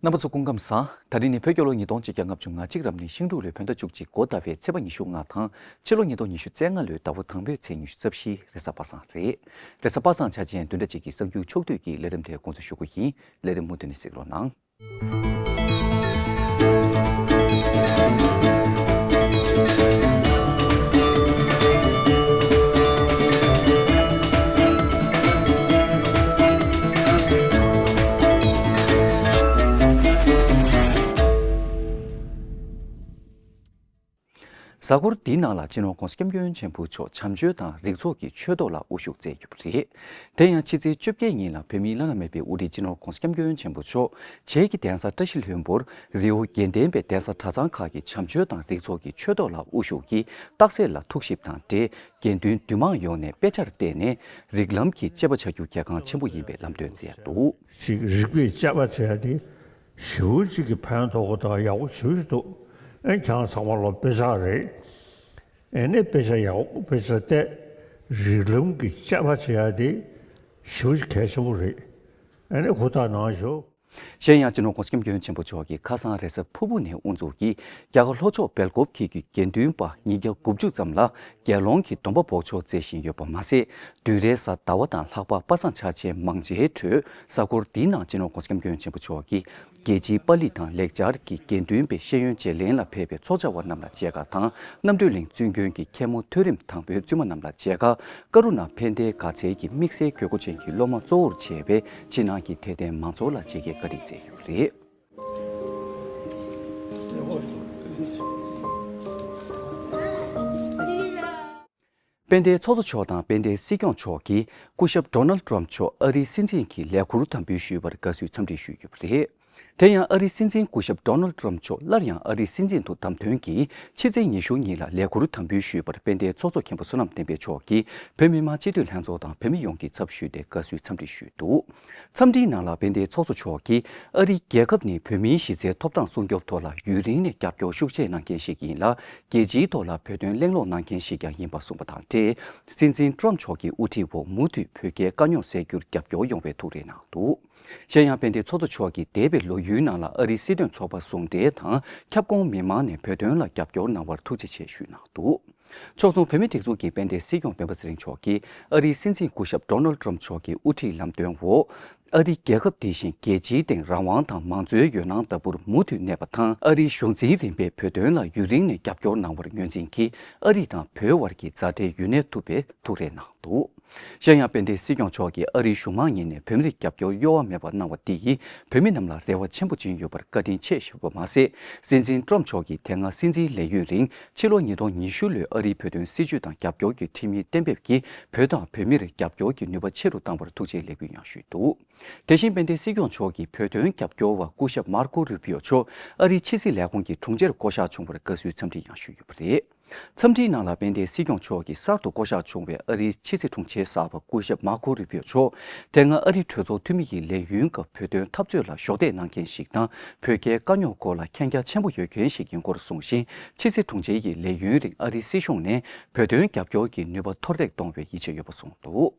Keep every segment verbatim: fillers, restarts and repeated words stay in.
རྣམ་པ་ཚོ་སྐུ་ཁམས་བཟང་། ད་རིང་ནི་བོད་རྒྱལ་ལོ་ཉིས་སྟོང་ཆིག་བརྒྱ་ལྔ་བཅུ་ང་གཅིག་རབ་གནས་ཤིང་འབྲུག་ལོའི་བོད་ཟླ་བཅུ་གཅིག་འགོ་ཟླ་བའི་ཚེས་པ་ཉི་ཤུ་ལྔ་དང་ཕྱི་ལོ་ཉིས་སྟོང་ཉི་ཤུ་རྩ་ལྔ་ལོའི་ཟླ་བ་དང་པོའི་ཚེས་ཉི་ཤུ་རྩ་བཞི། རེས་གཟའ་པ་སངས་རེད། རེས་གཟའ་པ་སངས་འཆར་ཅན་བདུན་ཕྲག་གཅིག་གི་གསར་འགྱུར་ཕྱོགས་བསྡུས་ཀྱི་ལས་རིམ་དེ་འགོ་འཛུགས་ཞུ་གི་ཡིན། ལས་རིམ་མུ་མཐུད་ནས་གཟིགས་རོགས་གནང་། གཟའ་འཁོར་འདིའི་ནང་ལ་སྤྱི་ནོར་༧གོང་ས་༧སྐྱབས་མགོན་ཆེན་པོ་མཆོག་བྱམས་ཆོས་དང་རིགས་ཚོགས་ཀྱི་ཆོས་ཐོག་ལ་དབུ་བཞུགས་མཛད་ཡོད་པ་རེད། དེ་ཡང་ཕྱི་ཚེས་བཅོ་བརྒྱད་ཉིན་ལ་བོད་མིའི་བླ་ན་མེད་པའི་དབུ་ཁྲིད་སྤྱི་ནོར་༧གོང་ས་༧སྐྱབས་མགོན་ཆེན་པོ་མཆོག་བྱེས་ཀྱི་གདན་ས་བཀྲ་ཤིས་ལྷུན་པོར་རི་བོ་དགེ་ལྡན་པའི་གདན་ས་གྲྭ་ཚང་ཁག་གི་བྱམས་ཆོས་དང་རིགས་ཚོགས་ཀྱི་ཆོས་ཐོག་ལ་དབུ་བཞུགས་ཀྱིས་རྟགས་གསལ་ལ་ཐུགས་ཞིབ་དང་འབྲེལ་དགེ་འདུན་འདུས་མང་ཡོངས་ནས་དཔེ་ཆར་བལྟས་ནས་རིགས་ལམ་གྱི་དཔྱད་པ་བྱ་རྒྱུ་གལ་འགངས་ཆེན་པོ་ཡིན་པའི་ལམ་སྟོན་མཛད་འདུག་ཅིག་རིག་པའི་དཔྱད་པ་བྱེད་ཡ་དེ་ཞེ་པོ་ཅིག་གི་ཕན་ཐོགས་པ་དང་ཡག་པོ་ཞེ་པོ་ཅིག་འདུག་ཨེ་ཁྱེད་རང་ཚང་མ་ལ་དཔེ་ཆ་རེད། ཨེ་ནས་དཔེ་ཆ་ཡག་པོ་དཔེ་ཆ་བལྟས། རིགས་ལམ་གྱི་དཔྱད་པ་བྱེད་ཡ་དེ་ཞེ་པོ་ཅིག་གལ་ཆེན་པོ་རེད། ཨེ་ནས་ཧུར་ཐག་གནང་ཤོག་གཞན་ཡང་སྤྱི་ནོར་༧གོང་ས་༧སྐྱབས་མགོན་ཆེན་པོ་མཆོག་གིས་ཁ་སང་རེས་གཟའ་ཕུར་བུ་ནས་དབུ་འཛུགས་ཀྱིས་རྒྱ་གར་ལྷོ་ཕྱོགས་སྦེལ་ཀོབ་ཁུལ་གྱི་དགེ་འདུན་པ་ཉིས་བརྒྱ་དགུ་བཅུ་ཙམ་ལ་རྒྱལ་སློང་གི་སྡོམ་པ་འབོགས་ཆོག་མཛད་བཞིན་ཡོད་པ་མ་ཟད། བདུན་རེས་གཟའ་ཟླ་བ་དང་ལྷག་པ་པ་སངས་འཆར་ཅན་མང་ཆེའི་ཁྲོད་གཟའ་འཁོར་འདིའི་ནང་སྤྱི་ནོར་༧གོང་ས་༧སྐྱབས་མགོན་ཆེན་པོ་མཆོག་གིས་རྒྱལ་སྤྱིའི་པཱ་ལི་དང་ལེགས་སྦྱར་གྱི་དགེ་འདུན་པའི་ཤེས་ཡོན་བརྗེ་ལེན་ལ་ཕེབས་པའི་ཚོགས་བཅར་བ་རྣམས་ལ་མཇལ་ཁ་དང་། རྣམ་གྲོལ་གླིང་བཙུན་དགོན་གྱི་མཁན་མོ་མཐོ་རིམ་དང་པོའི་བཙུན་མ་རྣམས་ལ་མཇལ་ཁ། ཀ་རུ་ཎ་ཕན་བདེའི་དགའ་ཚལ་གྱི་དམིགས་བསལ་དགོས་མཁོ་ཅན་གྱི་སློབ་མ་གཙོ་བོར་བྱས་པའི་ཕྱི་ནང་གི་དད་ལྡན་མང་ཚོགས་ལ་མཇལ་ཁའི་བཀའ་དྲིན་སྩལ་ཡོད་པ་རེད། དཔལ་ལྡན་ཚོགས་གཙོ་མཆོག་དང་དཔལ་ལྡན་སྲིད་སྐྱོང་མཆོག་གིས་སྐུ་ཞབས་ཌོ་ནལ་ཏྲམ་མཆོག་ཨ་རིའི་སྲིད་འཛིན་གྱི་ལས་ཁུར་དམ་འབུལ་ཞུས་པར་དགའ་བསུའི་འཚམས་འདྲི་ཞུས་ཡོད་པ་རེད། དེ་ཡང་ཨ་རིའི་སྲིད་འཛིན་སྐུ་ཞབས་ཌོ་ནལ་ཏྲམ་མཆོག་སླར་ཡང་ཨ་རིའི་སྲིད་འཛིན་དུ་བདམས་ཐོན་གྱིས་ཕྱི་ཚེས་ཉི་ཤུ་ཉིན་ལ་ལས་ཁུར་དམ་འབུལ་ཞུས་པར་དཔལ་ལྡན་ཚོགས་གཙོ་མཁན་པོ་བསོད་ནམས་བསྟན་འཕེལ་མཆོག་གིས་བོད་མི་མང་སྤྱི་འཐུས་ལྷན་ཚོགས་དང་བོད་མི་ཡོངས་ཀྱི་ཚབ་ཞུས་ཏེ་དགའ་བསུའི་འཚམས་འདྲི་ཞུས་འདུག་འཚམས་འདྲིའི་ནང་ལ་དཔལ་ལྡན་ཚོགས་གཙོ་མཆོག་གིས་ཨ་རིའི་རྒྱལ་ཁབ་ནི་བོད་མིའི་གཞི་རྩའི་ཐོབ་ཐང་སྲུང་སྐྱོབ་ཐོག་ལ་ཡུན་རིང་ནས་རྒྱབ་སྐྱོར་ཤུགས་ཆེ་གནང་མཁན་ཞིག་ཡིན་ལ། རྒྱལ་སྤྱིའི་ཐོག་ལ་བོད་དོན་གླེང་སློང་གནང་མཁན་ཞིག་ཀྱང་ཡིན་པ་གསུངས་པ་དང་འབྲེལ། སྲིད་འཛིན་ཏྲམ་མཆོག་གི་དབུ་ཁྲིད་འོག་མུ་མཐུད་བོད་རྒྱའི་དཀའ་རྙོག་སེལ་རྒྱུར་རྒྱབ་སྐྱོར་ཡོང་བའི་ཐུགས་རེ་གནང་འདུག་གཞན་ཡང་དཔལ་ལྡན་ཚོགས་གཙོ་མཆོག་གིས་འདས་པའི་ལོ་ཡུན་ནང་ལ་ཨ་རིའི་སྲིད་དོན་ཚོགས་པ་ཟུང་འབྲེལ་དང་ཁྱབ་ཁོངས་མི་མང་ནས་བོད་དོན་ལ་རྒྱབ་སྐྱོར་གནང་བར་ཐུགས་རྗེ་ཆེ་ཞུས་གནང་འདུག་ཕྱོགས་མཚུངས་བོད་མིའི་སྒྲིག་འཛུགས་ཀྱི་དཔལ་ལྡན་སྲིད་སྐྱོང་སྤེན་པ་ཚེ་རིང་མཆོག་གིས་ཨ་རིའི་སྲིད་འཛིན་སྐུ་ཞབས་ཌོ་ནལ་ཏྲམ་མཆོག་གི་དབུ་ཁྲིད་ལམ་སྟོན་འོག་ཨ་རིའི་རྒྱལ་ཁབ་འདི་བཞིན་རྒྱལ་སྤྱིའི་སྟེང་རང་དབང་དང་མང་གཙོའི་འོད་སྣང་ལྟ་བུར་མུ་མཐུད་གནས་པ་དང་། ཨ་རིའི་གཞུང་འཛིན་རིམ་པས་བོད་དོན་ལ་ཡུན་རིང་ནས་རྒྱབ་སྐྱོར་གནང་བར་ངོས་འཛིན་གྱིས་ཨ་རི་དང་བོད་བར་གྱི་མཛའ་འབྲེལ་ཡུན་གནས་ཐུབ་པའི་ཐུགས་རེ་གནང་འདུག་གཞན་ཡང་དཔལ་ལྡན་སྲིད་སྐྱོང་མཆོག་གིས་ཨ་རིའི་གཞུང་མང་གཉིས་ནས་བོད་མི་རིགས་རྒྱབ་སྐྱོར་གཡོ་བ་མེད་པར་གནང་བ་འདི་ཡིས་བོད་མི་རྣམས་ལ་རེ་བ་ཆེན་པོ་བཅངས་ཡོད་པར་བཀའ་དྲིན་ཆེ་ཞུས་པ་མ་ཟད། སྲིད་འཛིན་ཏྲམ་མཆོག་གིས་དེ་སྔ་སྲིད་འཛིན་ལས་ཡུན་རིང་ཕྱི་ལོ་ཉིས་སྟོང་ཉི་ཤུ་ལོའི་ཨ་རིའི་བོད་དོན་སྲིད་བྱུས་དང་རྒྱབ་སྐྱོར་གྱི་ཁྲིམས་ཡིག་གཏན་འབེབས་ཀྱིས་བོད་དང་བོད་མིར་རྒྱབ་སྐྱོར་གྱི་ནུས་པ་ཆེ་རུ་བཏང་བར་ཐུགས་རྗེའི་ལེགས་འབུལ་ཡང་ཞུས་འདུག་དེ་བཞིན་དཔལ་ལྡན་སྲིད་སྐྱོང་མཆོག་གིས་བོད་དོན་རྒྱབ་སྐྱོར་བ་སྐུ་ཞབས་མར་ཀོ་རུ་པིའོ་མཆོག་ཨ་རིའི་ཕྱི་སྲིད་ལས་ཁུངས་ཀྱི་དྲུང་ཆེར་བསྐོ་གཞག་བྱུང་བར་དགའ་བསུའི་འཚམས་འདྲི་ཡང་ཞུས་ཡོད་པ་རེད། འཚམས་འདྲིའི་ནང་ལ་དཔལ་ལྡན་སྲིད་སྐྱོང་མཆོག་གིས་གསར་དུ་བསྐོ་གཞག་བྱུང་བའི་ཨ་རིའི་ཕྱི་སྲིད་དྲུང་ཆེ་གསར་པ་སྐུ་ཞབས་མར་ཀོ་རུ་པིའོ་མཆོག་དེ་སྔ་ཨ་རིའི་གྲོས་ཚོགས་འཐུས་མི་ཡི་ལས་ཡུན་སྐབས་བོད་དོན་འཐབ་རྩོད་ལ་གཞོགས་འདེགས་གནང་མཁན་ཞིག་དང་། བོད་རྒྱའི་དཀའ་རྙོག་སྐོར་ལ་མཁྱེན་རྒྱ་ཆེན་པོ་ཡོད་མཁན་ཞིག་ཡིན་སྐོར་གསུངས་ཤིང་། ཕྱི་སྲིད་དྲུང་ཆེ་ཡིས་ལས་ཡུན་རིང་ཨ་རིའི་སྲིད་གཞུང་ནས་བོད་དོན་རྒྱབ་སྐྱོར་གྱི་ནུས་པ་མཐོར་འདེགས་གཏོང་བའི་ཡིད་ཆེས་ཡོད་པ་གསུངས་འདུག་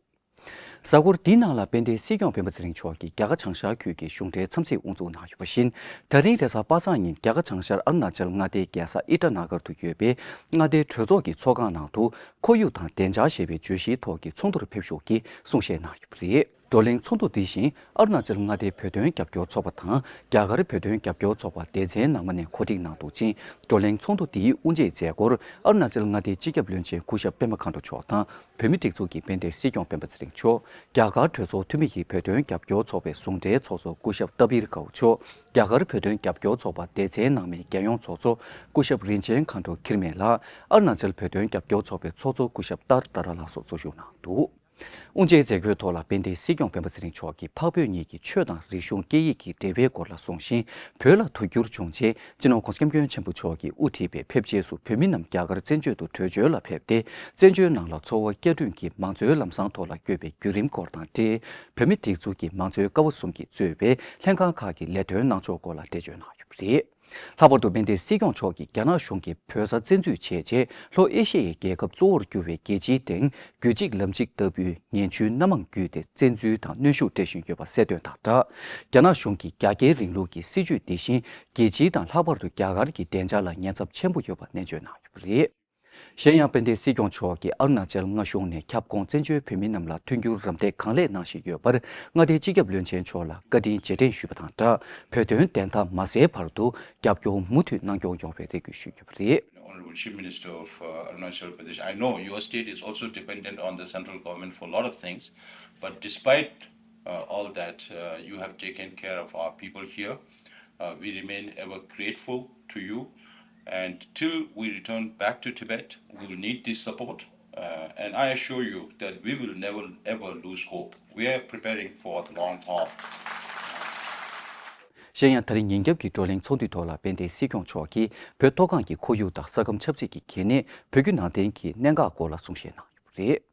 གཟའ་འཁོར་འདིའི་ནང་ལ་དཔལ་ལྡན་སྲིད་སྐྱོང་སྤེན་པ་ཚེ་རིང་མཆོག་གིས་རྒྱ་གར་བྱང་ཤར་ཁུལ་གྱི་གཞུང་འབྲེལ་འཚམས་གཟིགས་དབུ་འཛུགས་གནང་ཡོད་པ་བཞིན། ད་རིང་རེས་གཟའ་པ་སངས་ཉིན་རྒྱ་གར་བྱང་ཤར་ཨ་རུ་ན་ཅལ་མངའ་སྡེའི་རྒྱལ་ས་ཨི་ཊ་ན་གར་དུ་ཡོད་པའི་མངའ་སྡེའི་གྲོས་ཚོགས་ཀྱི་ཚོགས་ཁང་ནང་དུ་ཁོར་ཡུག་དང་བདེ་འཇགས་ཞེས་པའི་བརྗོད་གཞིའི་ཐོག་གི་ཚོགས་འདུར་ཕེབས་ཞུགས་ཀྱིས་གསུང་བཤད་གནང་ཡོད་པ་རེད། བགྲོ་གླེང་ཚོགས་འདུ་འདི་བཞིན་ཨ་རུ་ན་ཅལ་མངའ་སྡེའི་བོད་དོན་རྒྱབ་སྐྱོར་ཚོགས་པ་དང་རྒྱ་གར་བོད་དོན་རྒྱབ་སྐྱོར་ཚོགས་པ་སྡེ་ཚན་ནང་མ་ནས་གོ་སྒྲིག་གནང་འདུག་ཅིང་། བགྲོ་གླེང་ཚོགས་འདུ་འདིའི་དབུ་འབྱེད་མཛད་སྒོར་ཨ་རུ་ན་ཅལ་མངའ་སྡེའི་སྤྱི་ཁྱབ་བློན་ཆེན་སྐུ་ཞབས་པད་མ་མཁའ་འགྲོ་མཆོག་དང་། བོད་མིའི་སྒྲིག་འཛུགས་ཀྱི་དཔལ་ལྡན་སྲིད་སྐྱོང་སྤེན་པ་ཚེ་རིང་མཆོག་རྒྱ་གར་གྲོས་ཚོགས་འཐུས་མི་ཡི་བོད་དོན་རྒྱབ་སྐྱོར་ཚོགས་པའི་ཟུང་འབྲེལ་ཚོགས་གཙོ་སྐུ་ཞབས་ཏ་བིར་ཀའོ་མཆོག་རྒྱ་གར་བོད་དོན་རྒྱབ་སྐྱོར་ཚོགས་པ་སྡེ་ཚན་ནང་མའི་རྒྱལ་ཡོངས་ཚོགས་གཙོ་སྐུ་ཞབས་རིན་ཆེན་མཁའ་འགྲོ་འཁྱིལ་མེད་ལགས་ཨ་རུ་ན་ཅལ་བོད་དོན་རྒྱབ་སྐྱོར་ཚོགས་པའི་ཚོགས་གཙོ་སྐུ་ཞབས་ཏར་ཏཱ་ར་ལགས་སོགས་གཙོ་བཞུགས་གནང་འདུག་དབུ་འབྱེད་མཛད་སྒོའི་ཐོག་ལ་དཔལ་ལྡན་སྲིད་སྐྱོང་སྤེན་པ་ཚེ་རིང་མཆོག་གིས་འཕགས་བོད་གཉིས་ཀྱི་ཆོས་དང་རིག་གཞུང་སྐད་ཡིག་གི་འབྲེལ་བའི་སྐོར་ལ་གསུངས་ཤིང་། བོད་ལ་དུས་འགྱུར་བྱུང་རྗེས་སྤྱི་ནོར་༧གོང་ས་༧སྐྱབས་མགོན་ཆེན་པོ་མཆོག་གིས་དབུ་ཁྲིད་པའི་ཕེབས་རྗེས་སུ་བོད་མི་རྣམས་རྒྱ་གར་བཙན་བྱོལ་དུ་བྲོས་བྱོལ་ལ་ཕེབས་ཏེ། བཙན་བྱོལ་ནང་ལ་འཚོ་བ་བསྐྱར་སྐྲུན་གྱི་མང་གཙོའི་ལམ་བཟང་ཐོག་ལ་བསྐྱོད་པའི་བརྒྱུད་རིམ་སྐོར་དང་འབྲེལ། བོད་མིའི་སྒྲིག་འཛུགས་ཀྱི་མང་གཙོའི་ཀ་བ་གསུམ་གྱིས་གཙོས་པའི་ལྷན་ཁང་ཁག་གི་ལས་དོན་གནང་ཕྱོགས་སྐོར་ལ་འགྲེལ་བརྗོད་གནང་ཡོད་པ་རེད། ལྷག་པར་དུ་དཔལ་ལྡན་སྲིད་སྐྱོང་མཆོག་གིས་རྒྱ་ནག་གཞུང་གིས་བོད་ས་བཙན་འཛུལ་བྱས་རྗེས་ལྷོ་ཨེ་ཤེ་ཡའི་རྒྱལ་ཁབ་གཙོ་བོར་གྱུར་བའི་རྒྱལ་སྤྱིའི་སྟེང་རྒྱུད་གཅིག་ལམ་གཅིག་ལྟ་བུའི་ངན་ཇུས་སྣ་མང་བརྒྱུད་དེ་བཙན་འཛུལ་དང་གནོན་ཤུགས་སྤྲད་བཞིན་ཡོད་པ་གསལ་སྟོན་དང་སྦྲགས། རྒྱ་ནག་གཞུང་གིས་རྒྱ་སྐྱེད་རིང་ལུགས་ཀྱི་སྲིད་བྱུས་འདི་བཞིན་རྒྱལ་སྤྱི་དང་ལྷག་པར་དུ་རྒྱ་གར་གྱི་བདེ་འཇགས་ལ་ཉེན་ཚབས་ཆེན་པོ་ཡོད་པ་ནན་བརྗོད་གནང་ཡོད་པ་རེད། གཞན་ཡང་དཔལ་ལྡན་སྲིད་སྐྱོང་མཆོག་གིས་ཨ་རུ་ན་ཅལ་མངའ་གཞུང་ནས་ཁྱབ་ཁོངས་བཙན་བྱོལ་བོད་མི་རྣམས་ལ་མཐུན་འགྱུར་རམ་འདེགས་གང་ལེགས་གནང་བཞིན་ཡོད་པར་མངའ་སྡེའི་སྤྱི་ཁྱབ་བློན་ཆེན་མཆོག་ལ་བཀའ་དྲིན་རྗེས་དྲན་ཞུས་པ་དང་སྦྲགས། བོད་དོན་བདེན་མཐའ་མ་གསལ་བར་དུ་རྒྱབ་སྐྱོར་མུ་མཐུད་གནང་སྐྱོང་ཡོང་བའི་རེ་སྐུལ་ཞུས་ཡོད་པ་རེད། Honorable Chief Minister of uh, Arunachal Pradesh, I know your state is also dependent on the central government for a lot of things, but despite uh, all that, uh, you have taken care of our people here. Uh, we remain ever grateful to you. And till we return back to Tibet, we will need this support. Uh, and I assure you that we will never ever lose hope. We are preparing for the long haul. གཞན་ཡང་ད་རིང་ཉིན་རྒྱབ་ཀྱི་བགྲོ་གླེང་ཚོགས་འདུའི་ཐོག་ལ་དཔལ་ལྡན་སྲིད་སྐྱོང་མཆོག་གིས་བོད་མཐོ་སྒང་གི་ཁོར་ཡུག་དང་ས་ཁམས་ཆབ་སྲིད་ཀྱི་གལ་གནད། བོད་བརྒྱུད་ནང་བསྟན་གྱི་གནད་འགག་སྐོར་ལ་གསུང་བཤད་གནང་ཡོད་པ་རེད།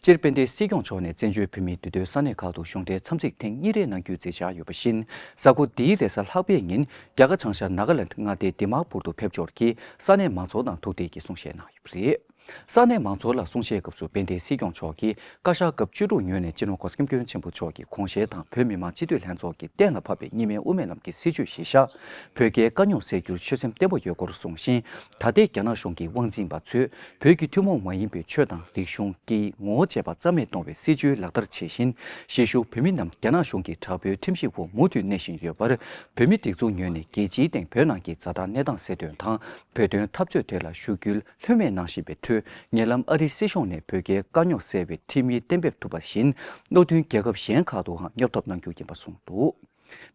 སྤྱིར་དཔལ་ལྡན་སྲིད་སྐྱོང་མཆོག་ནས་བཙན་བྱོལ་བོད་མིའི་འདུས་སྡོད་ས་གནས་ཁག་ཏུ་གཞུང་འབྲེལ་འཚམས་གཟིགས་ཐེངས་གཉིས་རེ་གནང་རྒྱུའི་མཛད་འཆར་ཡོད་པ་བཞིན། གཟའ་འཁོར་འདིའི་རེས་གཟའ་ལྷག་པའི་ཉིན་རྒྱ་གར་བྱང་ཤར་ནཱ་ག་ལེནྜ་མངའ་སྡེའི་དི་མཱ་པུར་དུ་ཕེབས་འབྱོར་གྱིས་ས་གནས་མང་ཚོགས་དང་ཐུག་འཕྲད་ཀྱིས་གསུང་བཤད་གནང་ཡོད་པ་རེད། ས་གནས་མང་ཚོགས་ལ་གསུང་བཤད་སྐབས་སུ་དཔལ་ལྡན་སྲིད་སྐྱོང་མཆོག་གིས་བཀའ་ཤག་སྐབས་བཅུ་དྲུག་ཉོས་ནས་སྤྱི་ནོར་གོང་ས་སྐྱབས་མགོན་ཆེན་པོ་མཆོག་གི་དགོངས་བཞེད་དང་བོད་མི་མང་སྤྱི་འཐུས་ལྷན་ཚོགས་ཀྱིས་གཏན་ལ་ཕབ་པའི་གཉིས་སྨན་དབུ་མའི་ལམ་གྱི་སྲིད་བྱུས་གཞི་བཞག་བོད་རྒྱའི་དཀའ་རྙོག་སེལ་རྒྱུར་ཆོད་སེམས་བརྟན་པོ་ཡོད་སྐོར་གསུངས་ཤིང་། ད་ལྟའི་རྒྱ་ནག་གཞུང་གི་དབང་འཛིན་པ་ཚོས་བོད་ཀྱི་ཐུན་མོང་མ་ཡིན་པའི་ཆོས་དང་རིག་གཞུང་སྐད་ཡིག་ངོ་བོ་བཅས་པ་རྩ་མེད་གཏོང་བའི་སྲིད་བྱུས་ལག་བསྟར་བྱེད་བཞིན། གཞིས་བཞུགས་བོད་མི་རྣམས་རྒྱ་ནག་གཞུང་གི་དྲག་པོའི་ཁྲིམས་གཞིའི་འོག་མུ་མཐུད་གནས་བཞིན་ཡོད་པར། བོད་མི་སྒྲིག་འཛུགས་ངོས་ནས་རྒྱལ་སྤྱིའི་སྟེང་བོད་ནང་གི་ཛ་དྲག་གནས་སྟངས་གསལ་སྟོན་དང་། བོད་དོན་འཐབ་རྩོད་ཐད་ལ་ཤུགས་རྒྱུན་ལྷོད་མེད་གནང་བཞིན་པའི་ཁྲོད། ཉེ་ལམ་ཨ་རིའི་སྲིད་གཞུང་ནས་བོད་རྒྱའི་དཀའ་རྙོག་སེལ་བའི་ཁྲིམས་ཡིག་གཏན་འབེབས་ཐུབ་པ་བཞིན། བློ་མཐུན་རྒྱལ་ཁབ་གཞན་ཁག་ཏུའང་སྙོབ་ཐབས་གནང་རྒྱུ་ཡིན་པ་གསུངས་འདུག་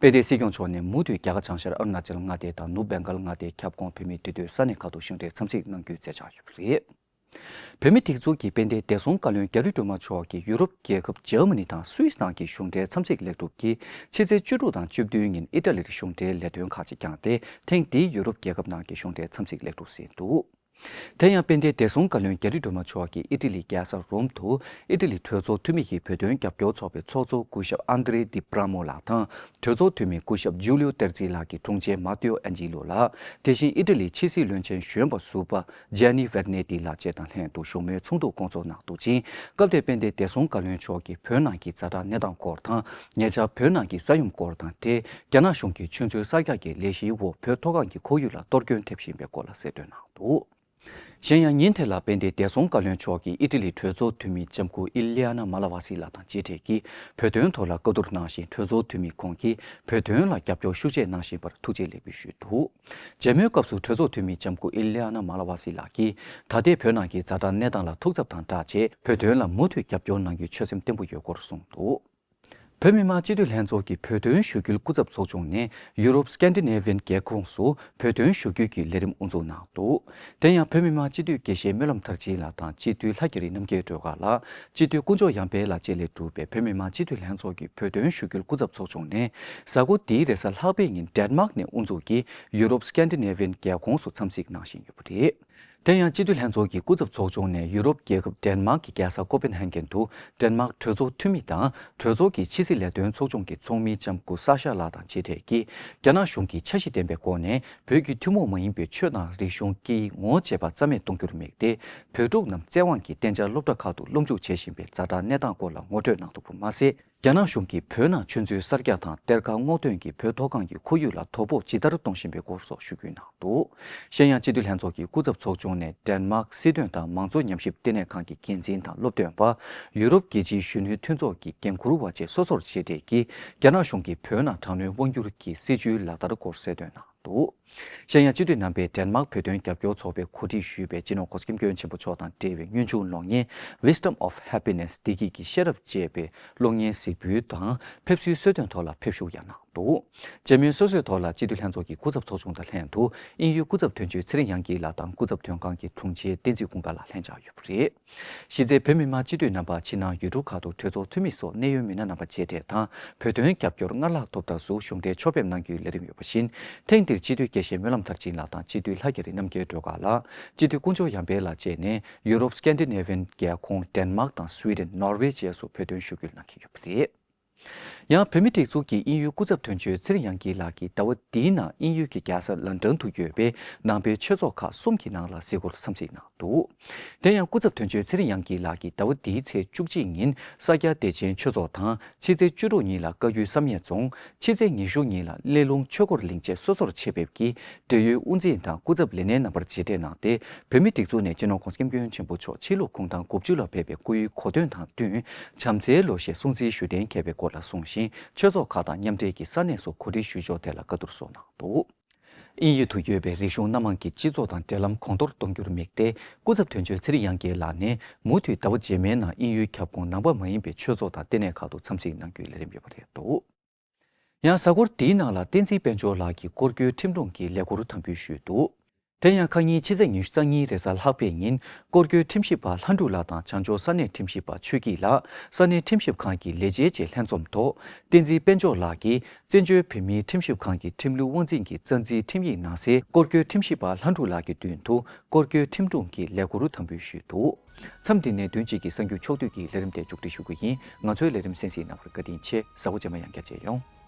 དཔལ་ལྡན་སྲིད་སྐྱོང་མཆོག་ནས་མུ་མཐུད་རྒྱ་གར་བྱང་ཤར་ཨ་རུ་ན་ཅལ་མངའ་སྡེ་དང་ནུབ་བེང་གལ་མངའ་སྡེའི་ཁྱབ་ཁོངས་བོད་མིའི་འདུས་སྡོད་ས་གནས་ཁག་ཏུ་གཞུང་འབྲེལ་འཚམས་གཟིགས་གནང་རྒྱུའི་མཛད་འཆར་ཡོད་པ་རེད། བོད་མིའི་སྒྲིག་འཛུགས་ཀྱི་དཔལ་ལྡན་བདེ་སྲུང་བཀའ་བློན་རྒྱ་རི་སྒྲོལ་མ་མཆོག་གིས་ཡུ་རོབ་རྒྱལ་ཁབ་འཇར་མ་ནི་དང་སུད་སི་ནང་གི་གཞུང་འབྲེལ་འཚམས་གཟིགས་ལེགས་གྲུབ་ཀྱིས་ཕྱི་ཚེས་བཅུ་དྲུག་དང་བཅུ་བདུན་ཉིན་ཨི་ཊ་ལིར་གཞུང་འབྲེལ་ལས་དོན་ཁག་ཅིག་བསྐྱངས་ཏེ། ཐེངས་འདིའི་ཡུ་རོབ་རྒྱལ་ཁབ་ནང་གི་གཞུང་འབྲེལ་འཚམས་གཟིགས་ལེགས་གྲུབ་ཟིན་འདུག་དེ་ཡང་དཔལ་ལྡན་བདེ་སྲུང་བཀའ་བློན་རྒྱ་རི་སྒྲོལ་མ་མཆོག་གིས་ཨི་ཊ་ལིའི་རྒྱལ་ས་རོམ་དུ་ཨི་ཊ་ལི་གྲོས་ཚོགས་འཐུས་མི་ཡི་བོད་དོན་རྒྱབ་སྐྱོར་ཚོགས་པའི་ཚོགས་གཙོ་སྐུ་ཞབས་ཨན་དྲེ་ཏི་པྲ་མོ་ལགས་དང་། གྲོས་ཚོགས་འཐུས་མི་སྐུ་ཞབས་ཇུ་ལིའོ་ཏེར་ཙི་ལགས་ཀྱི་དྲུང་ཆེ་མ་ཏེའོ་ཨན་ཇི་ལོ་ལགས། དེ་བཞིན་ཨི་ཊ་ལིའི་ཕྱི་སྲིད་བློན་ཆེན་གཞོན་པ་ཟུར་པ་ཇཱ་ནི་ཝེར་ནེ་ཏི་ལགས་བཅས་དང་ལྷན་དུ་བཞུགས་མོལ་ཚོགས་འདུ་བསྐོང་ཚོགས་གནང་འདུག་ཅིང་། སྐབས་དེར་དཔལ་ལྡན་བདེ་སྲུང་བཀའ་བློན་མཆོག་གིས་བོད་ནང་གི་ཛ་དྲག་གནས་སྟངས་སྐོར་དང་། ཉེ་ཆར་བོད་ནང་གི་ས་ཡོམ་སྐོར་དང་འབྲེལ། རྒྱ་ནག་གཞུང་གིས་ཆུ་མཛོད་གསར་རྒྱག་གི་ལས་གཞིའི་འོག་བོད་མཐོ་སྒང་གི་ཁོར་ཡུག་ལ་གཏོར་སྐྱོན་ཐེབས་བཞིན་པའི་སྐོར་ལ་གསལ་སྟོན་གནང་འདུག་གཞན་ཡང་ཉིན་དེ་ལ་དཔལ་ལྡན་བདེ་སྲུང་བཀའ་བློན་མཆོག་གིས་ཨི་ཊ་ལིའི་གྲོས་ཚོགས་འཐུས་མི་ལྕམ་སྐུ་ཨི་ལི་ཨ་ན་མ་ལ་ཝ་སི་ལགས་དང་མཇལ་འཕྲད་ཀྱིས་བོད་དོན་ཐོག་ལ་བཀའ་བསྡུར་གནང་ཞིང་། གྲོས་ཚོགས་འཐུས་མི་ཁོང་གིས་བོད་དོན་ལ་རྒྱབ་སྐྱོར་ཤུགས་ཆེ་གནང་བཞིན་པར་ཐུགས་རྗེ་ལེགས་འབུལ་ཞུས་འདུག་མཇལ་མོལ་སྐབས་སུ་གྲོས་ཚོགས་འཐུས་མི་ལྕམ་སྐུ་ཨི་ལི་ཨ་ན་མ་ལ་ཝ་སི་ལགས་ཀྱིས་ད་ལྟའི་བོད་ནང་གི་ཛ་དྲག་གནས་སྟངས་ལ་ཐུགས་འཚབ་དང་སྦྲགས་བྱས། བོད་དོན་ལ་མུ་མཐུད་རྒྱབ་སྐྱོར་གནང་རྒྱུའི་ཆོད་སེམས་བརྟན་པོ་ཡོད་སྐོར་གསུངས་འདུག་བོད་མི་མང་སྤྱི་འཐུས་ལྷན་ཚོགས་ཀྱི་བོད་དོན་ཞུ་སྐུལ་སྐུ་ཚབ་ཚོགས་ཆུང་ནས་ཡུ་རོབ་སི་ཀན་ཌི་ནེ་ཝི་ཡན་རྒྱལ་ཁོངས་སུ་བོད་དོན་ཞུ་སྐུལ་གྱི་ལས་རིམ་དབུ་འཛུགས་གནང་འདུག་དེ་ཡང་བོད་མི་མང་སྤྱི་འཐུས་དགེ་བཤེས་སྨོན་ལམ་མཐར་ཕྱིན་ལགས་དང་སྤྱི་འཐུས་ལྷ་རྒྱ་རི་རྣམ་རྒྱལ་སྒྲོལ་དཀར་ལགས། སྤྱི་འཐུས་དཀོན་མཆོག་ཡར་འཕེལ་ལགས་བཅས་ལས་གྲུབ་པའི་བོད་མི་མང་སྤྱི་འཐུས་ལྷན་ཚོགས་ཀྱི་བོད་དོན་ཞུ་སྐུལ་སྐུ་ཚབ་ཚོགས་ཆུང་ནས། གཟའ་འཁོར་འདིའི་རེས་གཟའ་ལྷག་པའི་ཉིན་ཌེན་མཱག་ནས་དབུ་འཛུགས་ཀྱིས་ཡུ་རོབ་སི་ཀན་ཌི་ནེ་ཝི་ཡན་རྒྱལ་ཁོངས་སུ་འཚམས་གཟིགས་གནང་བཞིན་ཡོད་པ་རེད། དེ་ཡང་སྤྱི་འཐུས་ལྷན་ཚོགས་ཀྱི་སྐུ་ཚབ་ཚོགས་ཆུང་ནས་ཡུ་རོབ་རྒྱལ་ཁབ་ཌེན་མཱག་གི་རྒྱལ་ས་ཀོ་པེན་ཧེ་གྷན་དུ་ཌེན་མཱག་གྲོས་ཚོགས་འཐུས་མི་དང་གྲོས་ཚོགས་ཀྱི་ཕྱི་སྲིད་ལས་དོན་ཚོགས་ཆུང་གི་ཚོགས་མི་ལྕམ་སྐུ་ས་ཤ་ལགས་དང་མཇལ་འཕྲད་ཀྱིས། རྒྱ་ནག་གཞུང་གིས་འཆར་གཞི་ལྡན་པའི་སྒོ་ནས་བོད་ཀྱི་ཐུན་མོང་མ་ཡིན་པའི་ཆོས་དང་རིག་གཞུང་སྐད་ཡིག་ངོ་བོ་བཅས་པ་རྩ་མེད་གཏོང་རྒྱུར་དམིགས་ཏེ། བོད་ཕྲུག་རྣམས་བཙན་དབང་གིས་གཏན་འཇགས་སློབ་གྲྭ་ཁག་ཏུ་སློབ་འཇུག་བྱེད་བཞིན་པའི་ཛ་དྲག་གནས་སྟངས་སྐོར་ལ་ངོ་སྤྲོད་གནང་འདུག་པ་མ་ཟད། རྒྱ་ནག་གཞུང་གིས་བོད་ནང་ཆུ་མཛོད་གསར་རྒྱག་དང་གཏེར་ཁ་སྔོག་འདོན་གྱིས་བོད་མཐོ་སྒང་གི་ཁོར་ཡུག་ལ་དོ་ཕོག་ཇི་ལྟར་གཏོང་བཞིན་པའི་སྐོར་སོགས་ཞུ་སྐུལ་གནང་འདུག་གཞན་ཡང་སྤྱི་འཐུས་ལྷན་ཚོགས་ཀྱི་སྐུ་ཚབ་ཚོགས་ཆུང་ནས་ཌེན་མཱག་སྲིད་དོན་དང་མང་གཙོ་ཉམས་ཞིབ་ལྟེ་གནས་ཁང་གི་འགན་འཛིན་དང་སློབ་སྟོན་པ། ཡུ་རོབ་རྒྱལ་སྤྱིའི་གཞོན་ནུའི་མཐུན་ཚོགས་ཀྱི་འགན་འཁུར་བ་བཅས་སོ་སོར་མཇལ་འཕྲད་ཀྱིས། རྒྱ་ནག་གཞུང་གིས་བོད་ནང་དྲག་གནོན་དབང་སྒྱུར་གྱི་སྲིད་བྱུས་ལག་བསྟར་སྐོར་གསལ་སྟོན་གནང་འདུག་གཞན་ཡང་སྤྱི་འཐུས་རྣམ་པས་ཌེན་མཱག་བོད་དོན་རྒྱབ་སྐྱོར་ཚོགས་པས་གོ་སྒྲིག་ཞུས་པའི་སྤྱི་ནོར་གོང་ས་སྐྱབས་མགོན་ཆེན་པོ་མཆོག་དང་འབྲེལ་བའི་སྔོན་བྱུང་གློག་བརྙན་Wisdom of Happiness བདེ་སྐྱིད་ཀྱི་ཤེས་རབ་ཅེས་པའི་གློག་བརྙན་གཟིགས་འབུལ་དང་ཕེབས་བསུའི་གསོལ་སྟོན་ཐོག་ལ་ཕེབས་ཞུགས་ཡང་གནང་འདུག་མཇལ་མོལ་སོ་སོའི་ཐོག་ལ་སྤྱི་འཐུས་ལྷན་ཚོགས་ཀྱི་སྐུ་ཚབ་ཚོགས་ཆུང་དང་ལྷན་དུ་དབྱིན་ཡུལ་སྐུ་ཚབ་དོན་གཅོད་ཚེ་རིང་དབྱངས་སྐྱིད་ལགས་དང་སྐུ་ཚབ་དོན་ཁང་གི་དྲུང་ཆེ་བསྟན་འཛིན་ཀུན་དགའ་ལགས་ལྷན་བཅར་ཡོད་པ་རེད། གཞི་རྩའི་བོད་མི་མང་སྤྱི་འཐུས་རྣམ་པ་ཕྱི་ནང་ཡུལ་གྲུ་ཁག་ཏུ་གྲོས་ཚོགས་འཐུས་མི་སོགས་གནད་ཡོད་མི་སྣ་རྣམ་པ་མཇལ་འཕྲད་དང་། བོད་དོན་རྒྱབ་སྐྱོར་སྔར་ལྷག་ཐོབ་ཐབས་སུ་གཞུང་འབྲེལ་ཕྱོགས་ཕེབས་གནང་རྒྱུའི་ལས་རིམ་ཡོད་པ་བཞིན། ཐེངས་འདིར་སྤྱི་འཐུས་དགེ་བཤེས་སྨོན་ལམ་མཐར་ཕྱིན་ལགས་དང་སྤྱི་འཐུས་ལྷ་རྒྱ་རི་རྣམ་རྒྱལ་སྒྲོལ་དཀར་ལགས། སྤྱི་འཐུས་དཀོན་མཆོག་ཡར་འཕེལ་ལགས་བཅས་ནས་ཡུ་རོབ་སི་ཀན་ཌི་ནེ་ཝི་ཡན་རྒྱལ་ཁོངས་ཌེན་མཱག་དང་སུའི་ཌེན། ནོར་ཝེ་བཅས་སུ་བོད་དོན་ཞུ་སྐུལ་གནང་གི་ཡོད་པ་རེད། ཡང་བོད་མིའི་སྒྲིག་འཛུགས་ཀྱི་དབྱིན་ཡུལ་སྐུ་ཚབ་དོན་གཅོད་ཚེ་རིང་དབྱངས་སྐྱིད་ལགས་ཀྱིས་ཟླ་བ་འདིའི་ནང་དབྱིན་ཡུལ་གྱི་རྒྱལ་ས་ལན་ཀྲན་དུ་ཡོད་པའི་ནང་པའི་ཆོས་ཚོགས་ཁག་གསུམ་གྱི་ནང་ལ་གཟིགས་སྐོར་འཚམས་གཟིགས་གནང་འདུག། དེ་ཡང་སྐུ་ཚབ་དོན་གཅོད་ཚེ་རིང་དབྱངས་སྐྱིད་ལགས་ཀྱིས་ཟླ་བ་འདིའི་ཚེས་བཅུ་གཅིག་ཉིན་ས་སྐྱ་བདེ་ཆེན་ཆོས་ཚོགས་དང་། ཕྱི་ཚེས་བཅུ་དྲུག་ཉིན་ལ་བཀའ་བརྒྱུད་བསམ་ཡས་རྫོང་། ཕྱི་ཚེས་ཉི་ཤུ་ཉིན་ལ་སླེ་ལུང་ཆོས་འཁོར་གླིང་བཅས་སོ་སོར་ཆད་ཕེབས་ཀྱིས་འབྲེལ་ཡོད་དབུ་འཛིན་དང་སྐུ་ཚབ་ལས་སྣེ་རྣམ་པར་མཇལ་འཕྲད་གནང་སྟེ། བོད་མིའི་སྒྲིག་འཛུགས་ནས་སྤྱི་ནོར་༧གོང་ས་༧སྐྱབས་མགོན་ཆེན་པོ་མཆོག་ཕྱི་ལུགས་གུང་ཐང་དགུ་བཅུ་ལ་ཕེབས་པའི་སྐུ་ཡུལ་གོ་སྟོན་དང་བསྟུན་བྱམས་བརྩེའི་ལོ་ཞེས་སྲུང་བརྩིའི་བཞུགས་གདན་འཁེལ་བའི་སྐོར་ལ་གསུངས་ཤིང་། ཆོས་ཚོགས་ཁག་དང་མཉམ་འབྲེལ་གྱིས་ས་གནས་སུ་གོ་སྒྲིག་ཞུ་ཕྱོགས་ཐད་ལ་བཀའ་བསྡུར་སོགས་གནང་འདུག། དབྱིན་ཡུལ་དུ་ཡོད་པའི་རིག་གཞུང་སྣ་མང་གི་སྤྱི་ཚོགས་དང་འབྲེལ་ལམ་གོང་མཐོར་གཏོང་རྒྱུར་དམིགས་ཏེ། སྐུ་ཚབ་དོན་གཅོད་ཚེ་རིང་དབྱངས་སྐྱིད་ལགས་ནས་མུ་མཐུད་ཟླ་བ་རྗེས་མའི་ནང་དབྱིན་ཡུལ་ཁྱབ་ཁོངས་ནང་པ་མ་ཡིན་པའི་ཆོས་ཚོགས་དང་ལྟེ་གནས་ཁག་ཏུ་འཚམས་གཟིགས་གནང་རྒྱུའི་ལས་རིམ་ཡོད་པ་རེད་འདུག། ཡང་གཟའ་འཁོར་འདིའི་ནང་ལ་བསྟན་འཛིན་དཔལ་འབྱོར་ལགས་ཀྱིས་སྐོར་སྐྱོད་ཁྲིམས་དྲུང་གི་ལས་ཁུར་དམ་འབུལ་ཞུས་འདུག། དེ་ཡང་ཁ་ཉིན་ཕྱི་ཚེས་ཉི་ཤུ་རྩ་གཉིས་རེས་གཟའ་ལྷག་པའི་ཉིན་སྐོར་སྐྱོད་ཁྲིམས་ཞིབ་པ་ལྷ་འབྲུག་ལགས་དང་བྱང་ཕྱོགས་ས་གནས་ཁྲིམས་ཞིབ་པ་ཆོས་སྐྱིད་ལགས་ས་གནས་ཁྲིམས་ཞིབ་ཁང་གི་ལས་བྱེད་བཅས་ལྷན་འཛོམས་ཐོག། བསྟན་འཛིན་དཔལ་འབྱོར་ལགས་ཀྱིས་བཙན་བྱོལ་བོད་མིའི་ཁྲིམས་ཞིབ་ཁང་གི་ཁྲིམས་ལུགས་དབང་འཛིན་གྱི་རྩ་འཛིན་ཁྲིམས་ཡིག་ནང་གསལ་སྐོར་སྐྱོད་ཁྲིམས་ཞིབ་པ་ལྷ་འབྲུག་ལགས་ཀྱི་མདུན་དུ་སྐོར་སྐྱོད་ཁྲིམས་དྲུང་གི་ལས་ཁུར་དམ་འབུལ་ཞུས་འདུག། མཚམས་འདི་ནས་བདུན་གཅིག་གི་གསར་འགྱུར་ཕྱོགས་བསྡུས་ཀྱི་ལས་རིམ་དེ་མཇུག་སྒྲིལ་ཞུ་རྒྱུ་ཡིན། ང་ཚོའི་ལས་རིམ་གསན་གཟིགས་གནང་བར་བཀའ་དྲིན་ཆེ། གཟའ་འཁོར་རྗེས་མ་ཡང་བསྐྱར་མཇལ་ཡོང་།